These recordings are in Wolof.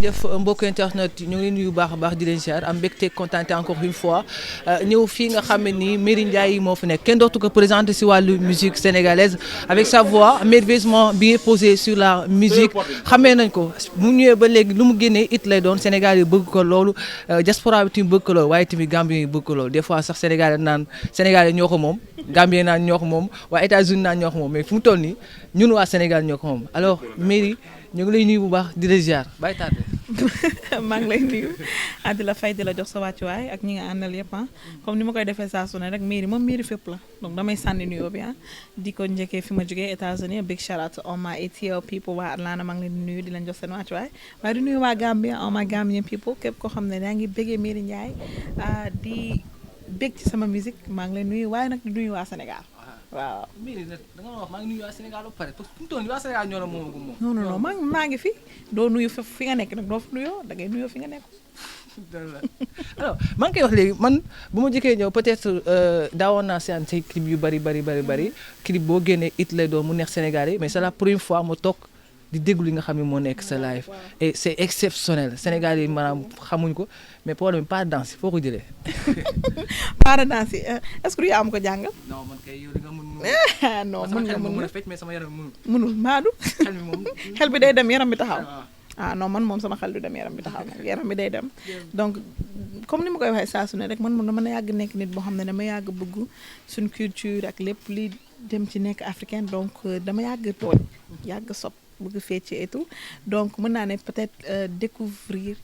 jëf mbokk internet ñu ngi leen nuyu baax a baax di leen ziar am mbégte contenté encore une fois ñëw fii nga xam ne nii Merry Ndiaye moo fi nekk kenn dootu ko présenté si wàllu musique sénégalaise avec sa voix merveilleusement bien posée sur la musique xamee nañ ko mu ñëwee ba léegi lu mu génnee it lay doon Sénégal yi bëgg ko loolu diaspora bi tamit bëgg ko loolu waaye tamit Gambien yi bëgg ko loolu des fois sax Sénégal naan Sénégal yi ñoo ko moom Gambien naan ñoo ko moom waa États-Unis naan ñoo ko moom mais fu mu toll nii ñun waa Sénégal ñoo ko moom alors Merry ñu ngi lay nuyu bu baax di la ziar bàyyi tàdde maa ngi lay nuyu di la fay di la jox sa wàccuwaay ak ñi nga àndal yëpp comme ni ma koy defee saa su ne rek Merry moom Merry fépp la donc damay sànni nuyoo bi di ko njëkkee fi ma jógee États-Unis big shout out to all my ATL people waa Atlanta maa ngi leen di nuyu di leen jox seen wàccuwaay waaye di nuyu waa Gambia all my Gambian people képp koo xam ne yaa ngi bëggee Merry Ndiaye di bég ci sama musique maa ngi leen nuyu waaye nag di nuyu waa Sénégal waaw. Merry nag da nga wax maa ngi nuyu waa Sénégal ba pare parce que fu mu toll nii waa Sénégal ñoo la moom non non non maa ngi fi doo nuyu fi nga nekk nag doo fa nuyoo da ngay nuyoo fi nga nekk. alors maa ngi koy wax léegi man bu ma jëkkee ñëw peut-être daawoon naa seen say clip yu bari clip boo génnee it lay doon mu neex Sénégal yi mais c'est la première fois ma toog di déglu li nga xam ne moo nekk sa live et c'est exceptionnel Sénégal yi maanaam xamuñ ko mais problème pas de danse foo ko jëlee. pas de danse est-ce que yaa am ko jàngal. non man kay yow li nga mën non mën nga mën a fecc mais sama yaram mënul maadu. xel mi moom xel bi day dem yaram bi taxaw. Non man moom sama xel du dem yaram bi taxaw nag yaram bi day dem donc comme ni ma koy waxee saa su ne rek man moom dama yàgg nekk nit boo xam ne dama yàgg bëgg suñ culture ak lépp li dem ci nekk africaine donc dama yàgg tooñ yàgg sopp bëgg fecc et tout donc mën naa ne peut-être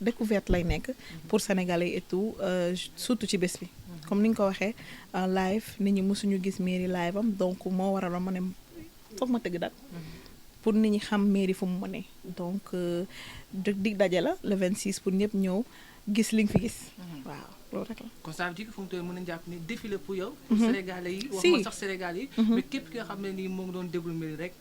découverte lay nekk pour sénégalais et tout surtout ci bés bi comme ni nga ko waxee live nit ñi mësuñu gis Merry live am donc moo waraloon ma ne foog ma tëgg dal pour nit ñi xam Merry fu mu mënee donc dig daje la le 26 pour ñëpp ñëw gis li nga fi gis waaw loolu rek la. kon ça veut dire que fu mu toll mën nañu jàpp ni défilé pour yow. Sénégalais yi waxuma sax Sénégal yi. mais képp ki nga xam ne nii moo ngi doon déglu Merry rek.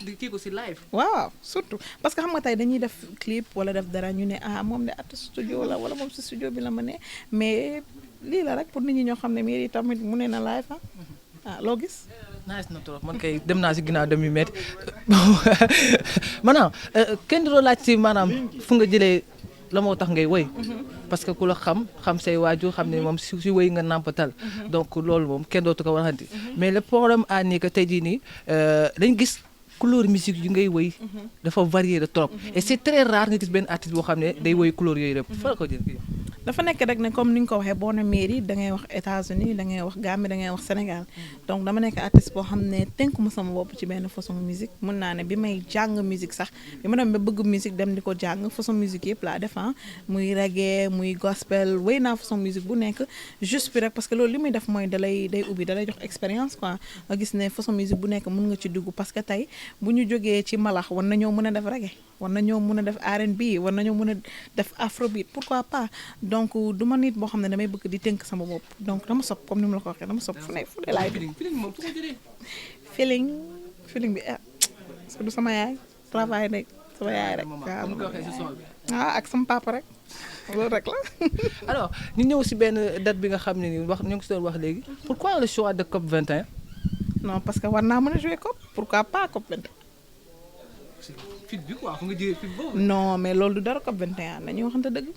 di kii ko si live. waaw surtout parce que xam nga tey dañuy def clip wala def dara ñu ne moom de artiste studio la wala moom si studio bi la ma ne mais lii la rek pour nit ñi ñoo xam ne Merry tamit mu ne na live loo gis. nice na trop man kay dem naa si ginnaaw dem yu métti maanaam kenn du laaj si maanaam fu nga jëlee la moo tax ngay woy parce que ku la xam say waajur xam ne moom si woy nga nàmpatal donc loolu moom kenn dootu ko waxanti mais le problème à nii que tey jii nii dañ gis couleur musique yu ngay woy dafa varié de trop et c'est très rare nga gis benn artiste boo xam ne day woy couleur yooyu rek fa la ko jël dafa nekk rek ne comme ni nga ko waxee boo ne Merry da ngay wax États-Unis da ngay wax Gambie da ngay wax Sénégal donc dama nekk artiste boo xam ne tënkuma sama bopp ci benn façon musique mën naa ne bi may jàng musique sax bi ma dem ba bëgg musique dem di ko jàng façon musique yëpp laa def muy reggae muy gospel wéy naa façon musique bu nekk juste bi rek parce que loolu li muy def mooy day ubbi dalay jox expérience quoi nga gis ne façon musique bu nekk mën nga ci dugg parce que tey bu ñu jógee ci malax war nañoo mën a def reggae war nañoo mën a def R&B war nañoo mën a def afrobeat pourquoi pas donc du ma nit boo xam ne damay bëgg di tënk sama bopp donc dama sopp comme ni mu la ko waxee dama sopp fu ne laay feeling bi parce que du sama yaay travail rek sama yaay rek ak sama papa rek loolu rek la. alors ñu ñëw si benn date bi nga xam ne nii wax ñu ngi si doon wax léegi pourquoi le choix de COP 21. non parce que war naa mën a jouer COP pourquoi pas COP 21. fit bi quoi fu nga jëlee fit boobu. non mais loolu du dara COP 21 nañu waxante dëgg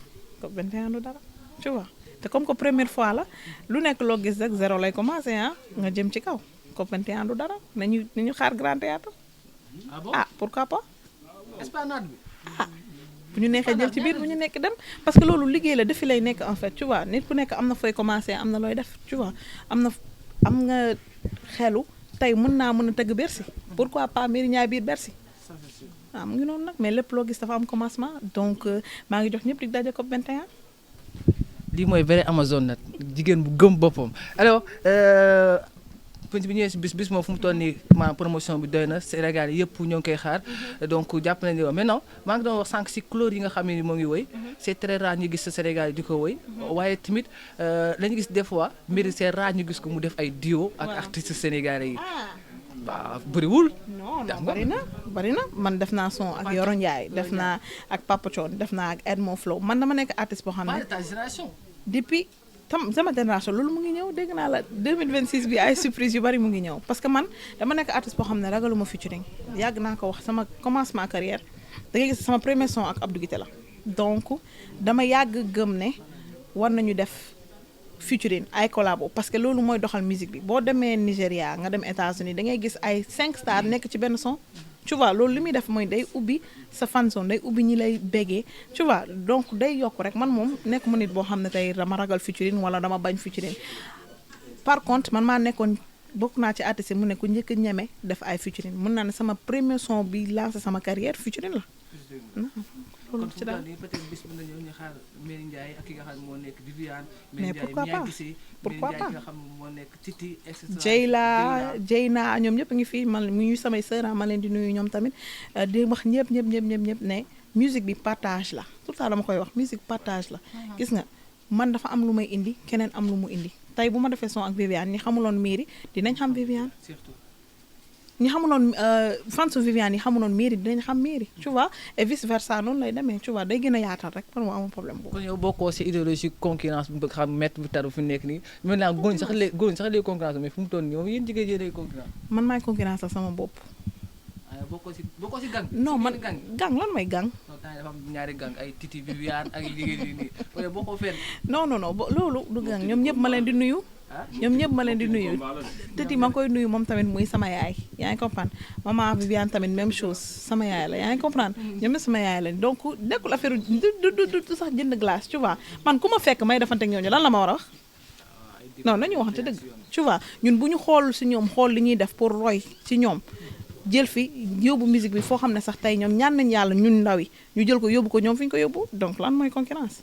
COP 21 du dara tu vois te comme que première fois la lu nekk loo gis rek zéro lay commencé nga jëm ci kaw COP 21 du dara nañu xaar grand théâtre pourquoi pas. esplanade bi. bu ñu neexee jël ci biir bu ñu nekk dem parce que loolu liggéey la defi lay nekk en fait tu vois nit ku nekk am na fooy commencé am na looy def tu vois am nga xelu tey mën naa mën a tëgg Bercy pourquoi pas Merry Ndiaye biir Bercy. mu ngi noonu nag mais lépp loo gis dafa am commencement donc maa ngi jox ñëpp di daje COP 21. lii mooy vrai Amazon nag jigéen bu gëm boppam alors bi ñëwee si bis moom fu mu toll nii maanaam promotion bi doy na Sénégal yëpp ñoo ngi koy xaar donc jàpp nañu ne mais non maa ngi doon wax sànq si couleur yi nga xam ne moo ngi woy c'est très rare ñu gis sa Sénégal di ko woy waaye tamit lañu gis des fois Merry c'est rare ñu gis ko mu def ay duo ak artistes sénégalais yi. waaw bëriwul. non bari na man def naa son ak Yoro Ndiaye def naa ak Papa Thione def naa ak Edmo Flow man dama nekk artiste boo xam ne. ta génération. depuis sama génération loolu mu ngi ñëw dégg naa la 2026 bi ay surprise yu bari mu ngi ñëw parce que man dama nekk artiste boo xam ne ragaluma featuring yàgg naa ko wax sama commencement carrière da ngay gis sama premier son ak Abdou Guité la donc dama yàgg gëm ne war nañu def featuring ay collabo parce que loolu mooy doxal musique bi boo demee Nigéria nga dem États-Unis da ngay gis ay 5 stars nekk ci benn son tu vois loolu li muy def mooy day ubbi sa fan zone day ubbi ñi lay béggee tu vois donc day yokk rek man moom nekk ma nit boo xam ne tey dama ragal featuring wala dama bañ featuring par contre man maa nekkoon bokk naa ci artiste mu ne ku njëkk a ñeme def ay featuring mën naa ne sama premier son bi lancé sama carrière featuring la kon fu mu toll nii peut-être bis mën na ñëw ñu xaar Merry Ndiaye ak ki nga xam ne moo nekk Viviane. mais pourquoi pas pourquoi pas ki nga xam ne moo nekk Titi et cetera. Jeyla ñoom ñëpp a ngi fii man mu ñu samay sœur ma leen di nuyu ñoom tamit di wax ñëpp ne musique bi partage la tout ça dama koy wax musique partage la. gis nga man dafa am lu may indi keneen am lu mu indi tey bu ma defee son ak Viviane ñi xamuloon Merry dinañ xam Viviane. surtout ñi xamuloon fansu Viviane yi xamuloon Merry dinañ xam Merry tu vois et vice versa noonu lay demee tu vois day gën a yaatal rek man moo amul problème boobu. kon yow bokkoo si idéologie concurrence bu bëgg xam métti bu tar bu fi nekk nii maintenant góor ñi sax les concurrence mais fu mu toll nii moom yéen jigéen yéenay concurrence. man maay concurrence ak sama bopp. bokkoo si gang. non man gang lan mooy gang. non temps dafa am ñaari gang ay Titi Viviane ak jigéen yi nii wala bokkoo fenn. non loolu du gang ñoom ñëpp ma leen di nuyu. Titi ma koy nuyu moom tamit muy sama yaay yaa ngi comprendre maman Viviane tamit même chose sama yaay la yaa ngi comprendre ñoom ñëpp sama yaay lañ donc nekkul affaire du sax jënd glace tu vois man ku ma fekk may defante ak ñooñu lan la ma war a wax non nañu waxante dëgg tu vois ñun bu ñu xool si ñoom xool li ñuy def pour roy ci ñoom jël fi yóbbu musique bi foo xam ne sax tey ñoom ñaan nañ yàlla ñun ndaw yi ñu jël ko yóbbu ko ñoom fi ñu ko yóbbu donc lan mooy concurrence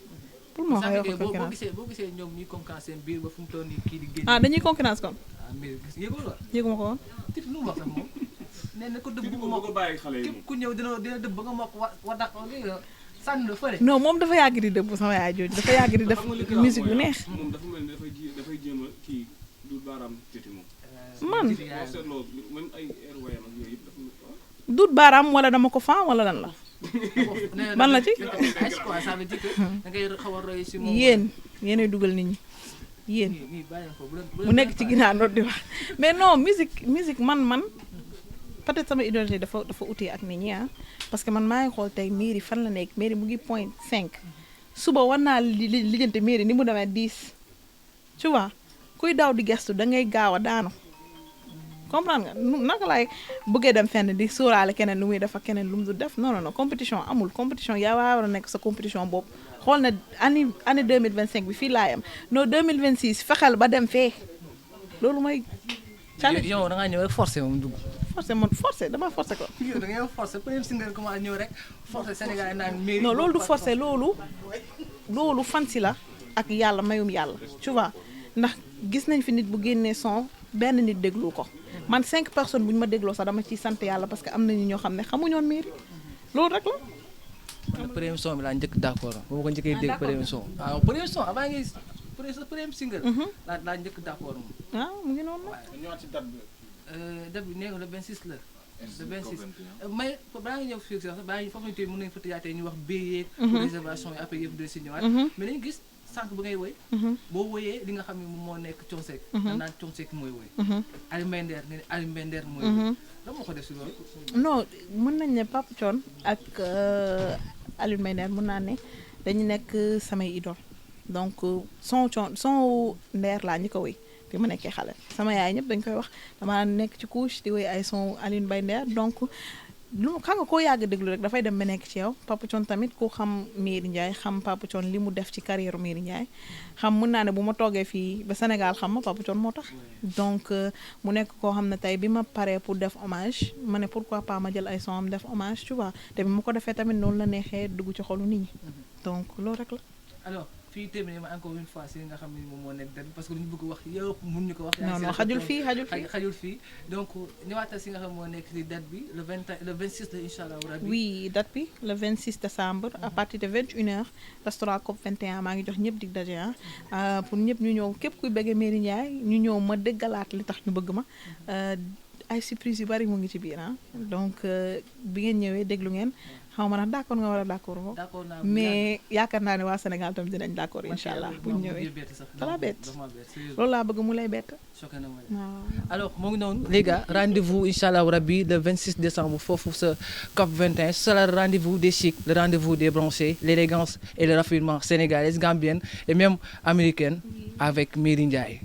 pour moo xayma concurrence boo gisee ñoom ñuy concurrence seen biir ba fu mu toll nii kii di génn. dañuy concurrence kon. mais yëgul la. yëguma ko woon. Titi lu mu wax sax moom. nee na ko dëbb bu mokk képp ku ñëw dina dëbb ba nga mokk wa daq sànni la fële. non moom dafa yàgg di dëbb sama yaay jooju dafa yàgg di def musique bu neex. moom dafa mel ni dafay jéem a kii du baaraam Titi moom. man boo seetloo même ay air wayam ak yooyu yëpp dafa. duut baaraam wala dama ko fan wala lan la. ban la ci. yéen yéenay dugal nit ñi yéen mu nekk ci ginnaaw noonu di wax mais non musique man peut-être sama idéologie dafa uti ak nit ñi parce que man maa ngi xool tey Merry fan la nekk Merry mu ngi point 5 suba war naa lijjante Merry ni mu demee 10 tu vois kuy daw di gestu da ngay gaaw a daanu comprendre nga naka laay bëggee dem fenn di sóoraale keneen lu muy def ak keneen lu mu du def non compétition amul compétition yaa war a nekk sa compétition boobu xool na année 2025 bi fii laay am non 2026 fexeel ba dem fee loolu mooy. challenge yow da ngaa ñëw rek forcé moom dugg. forcé dama forcé ko. yow da ngay forcé premier single commencé ñëw rek forcé Sénégal naan Merry. non loolu du forcé loolu fansi la ak yàlla mayum yàlla tu vois ndax gis nañ fi nit bu génnee son benn nit déglu ko. man 5 personnes bu ñu ma dégloo sax dama ciy sant yàlla parce que am nañu ñoo xam ne xamuñoon Merry loolu rek la. man premier son bi laa njëkk d'accord ba ma ko njëkkee dégg premier son. waaw premier son avant ngay premier single. laa njëkk d'accord moom. mu ngi noonu la. ñëwaat ci date bi. date bi nee nga le 26 la. le 26 mais balaa nga ñëw fii sax balaa ñu foofu ñu tey mën nañu fa tëjaatee ñu wax béyeeg. réservation yi après yëpp de si ñëwaat. mais dañu gis sànq bu ngay woy. boo woyee li nga xam ne moo nekk Thione Seck. da naan Thione Seck mooy woy. Aliou Mbaye Nder nga ne Aliou Mbaye Nder mooy woy. lan moo ko def si loolu. non mën nañ ne Papa Thione ak Aliou Mbaye Nder mën naa ne dañu nekk samay idole donc son Nder laa ñu ko woy bi ma nekkee xale sama yaay ñëpp dañ koy wax dama nekk ci couche di woy ay son Aliou Mbaye Nder donc lu xam nga koo yàgg déglu rek dafay dem ba nekk ci yow Papa Thione tamit ku xam Merry Ndiaye xam Papa Thione li mu def ci carrière Merry Ndiaye xam mën naa ne bu ma toogee fii ba Sénégal xam ma Papa Thione moo tax donc mu nekk koo xam ne tey bi ma paree pour def hommage ma ne pourquoi pas ma jël ay son am def hommage tu vois te bi ma ko defee tamit noonu la neexee dugg ci xolu nit ñi donc loolu rek la. alors fii terminé ma encore une fois si nga xam ne moom moo nekk date parce que lu ñu bëgg wax yëpp mun ñu ko wax. non xajul fii donc ñëwaatal si nga xam moo nekk si date bi le 26 la incha allah rabi. oui date bi le 26 décembre à partir de 21h restaurant COP 21 maa ngi jox ñëpp dig daje pour ñëpp ñu ñëw képp kuy bëggee Merry Ndiaye ñu ñëw ma dëggalaat li tax ñu bëgg ma. ay surprise yu bari mu ngi ci biir donc bi ngeen ñëwee déglu ngeen xaw ma ndax d'accord nga wala d'accord nga d'accord naa mais yaakaar naa ne waa Sénégal tam dinañ d'accord incha allah bu ñu ñëwee dala bett loolu laa bëgg mu lay bett waaw. alors moo ngi noonu les gars rendez-vous incha allah rabbi le 26 décembre foofu sa COP 21 ce sera le rendez-vous des chics, le rendez-vous des bronzés, l'élégance et le raffinement sénégalaise, gambienne et même américaine avec Merry Ndiaye.